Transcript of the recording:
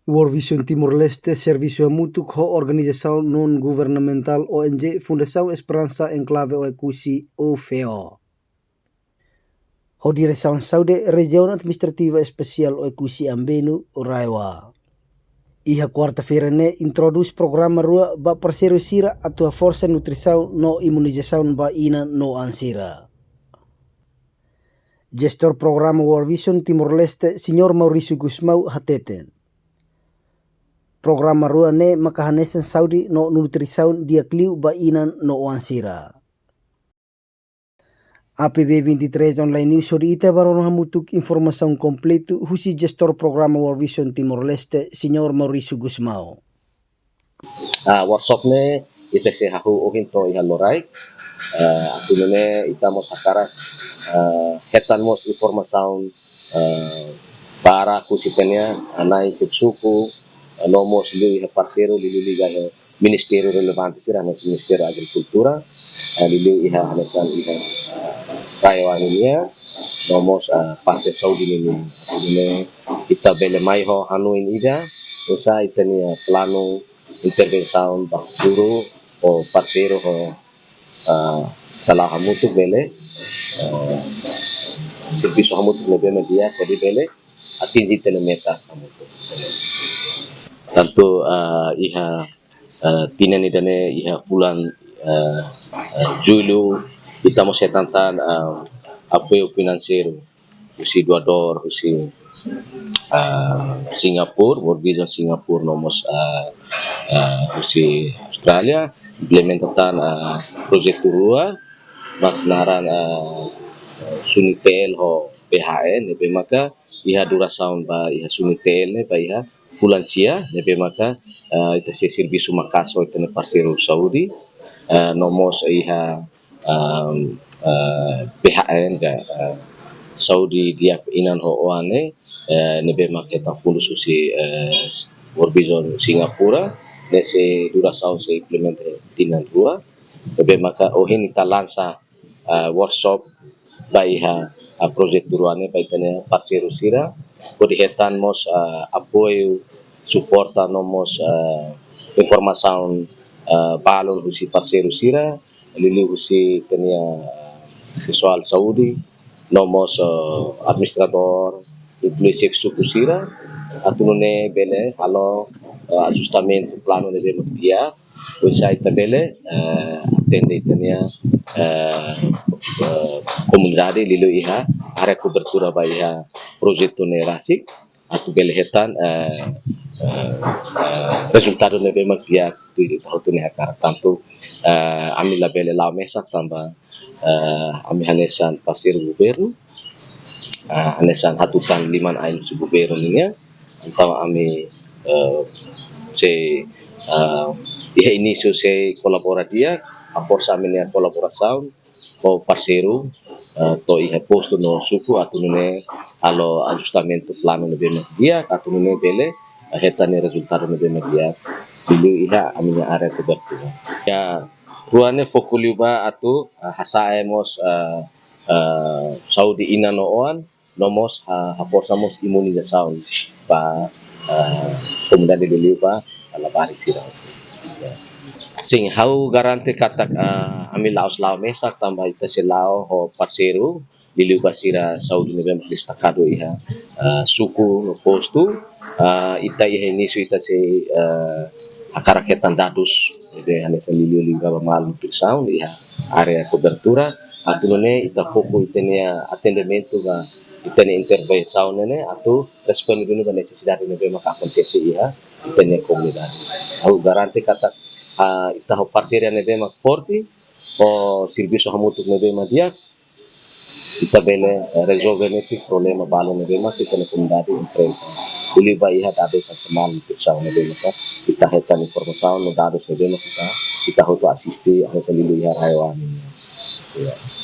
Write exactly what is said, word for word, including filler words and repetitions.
World Vision Timor-Leste servisu hamutuk ho organizasaun non-governamentál O N G Fundasaun Esperansa Enklave Oekusi, U F O. Ho Diresaun Saúde Rejiaun Administrativa Espesiál Oekusi Ambenu, RAEOA, iha kuarta-feira ne'e introdús programa rua ba parseiru sira atu haforsa nutrisaun no imunizasaun ba inan no oan sira. Jestór programa World Vision Timor-Leste, Señór Maurício Gusmão, hateten programa rua ne'e maka hanesan saúde no nutrisaun di'ak liu ba inan no oan sira. A P B vinte e três Online News, hodi ita bá rona hamutuk informasaun kompletu husi jestór programa World Vision Timor-Leste, Señór Maurício Gusmão. Ah, workshop ne'e ita sei hahú ohin to'o iha loraik. Ah, atu nune'e ita mós hakarak, ah, hetan mós informasaun, ah, barak husi ita-nia, ah, na'in xefe suku, ah, no mós liu iha parseiru, liuliu liga iha ministériu relevante sira, hanesan Ministériu Agrikultura, ah, liuliu iha hanesan iha, ah, RAEOA nian, no mós, ah, parte saúde nian. Ne'e ita bele mai ho hanoin ida, oinsá ita-nia planu intervensaun ba futuru, ho parseiru ho, ah, ita la'o hamutuk bele, ah, servisu hamutuk ne'ebé mak di'ak, hodi bele atinje ita-nia meta hamutuk. Tantu, ah, iha, ah, tinan ida-ne'e iha fulan, ah, ah, Jullu, ita mós hetan tan, ah, apoiu finanseiru husi doadór, husi, ah, Singapura, World Vision Singapura, no mós, ah, ah, husi Austrália, implementa tan, ah, projetu rua, mak naran, ah, Sunitel ho B H N, ne'ebé maka iha durasaun ba iha Sunitel ne'e ba iha fulan sia, ne'ebé maka, ah, ita sei servisu maka'as ho ita-nia parseiru saúde, ah, no mós iha, ah, ah, B H N ka, ah, saúde di'ak inan ho oan ne'e, eh, ne'ebé maka hetan fundus husi, eh, World Vision Singapura, ne'e sei durasaun sei implementa tinan rua, ne'ebé maka ohin ita lansa, ah, workshop ba iha, ah, projetu rua ne'e ba ita-nia parseiru sira, hodi hetan mós, ah, apoiu suporta no mós, ah, informasaun, ah, balun husi parseiru sira, liuliu husi ita-nia, ah, pesoál saúde, no mós, ah, administradór, inklui xefe suku sira, atu nune'e bele halo, ah, ajustamentu planu ne'ebé mak di'ak, oinsá ita bele, eh, atende ita-nia, eh, eh, komunidade liuliu iha área kobertura ba iha projetu ne'e rasik, atu bele hetan, eh, eh, eh, rezultadu ne'ebé mak di'ak tuir ita hotu nia hakarak. Tantu, eh, ami labele la'o mesak tanba, eh, ami hanesan parseiru governu, eh, hanesan hatutan liman-ain husi governu nian. Entaun ami, eh, sei, eh, iha inísiu sei kolabora di'ak, haforsa ami-nia kolaborasaun ho parseiru, eh, to'o iha postu no suku atu nune'e halo ajustamentu planu ne'ebé mak di'ak, atu nune'e bele, eh, hetan nia rezultadu ne'ebé mak di'ak, liuliu iha ami-nia área kobertura. Ya, rua ne'e foku liu ba atu, eh, hasa'e mós, eh, eh, saúde inan no oan, no mós ha-, haforsa mós imunizasaun ba, eh, komunidade liuliu ba labarik sira. Ya. Sin, ha'u garante katak, eh, ami la'ós la'o mesak tanba ita sei la'o ho parseiru, liuliu ba sira saúde ne'ebé mak destakadu iha, eh, suku no postu, eh, ita iha inísiu ita sei, eh, hakarak hetan dadus, ne'ebé hanesan liuliu liga ba malnutrisaun iha área kobertura, atu nune'e ita foku ita-nia atendimentu ba ita-nia intervensaun ne'e ne'e atu responde duni ba nesesidade ne'ebé maka akontese iha ita-nia komunidade. Ha'u garante katak, ah, ita ho parseria ne'ebé mak forte, ho servisu hamutuk ne'ebé mak di'ak, ita bele, eh, rezolve netik problema balun ne'ebé mak ita-nia komunidade enfrenta. Liuliu ba iha dadus hanesan malnutrisaun ne'ebé maka ita hetan informasaun no dadus ne'ebé maka ita, ita hotu asiste, ita liuliu iha RAEOA nian. Ya.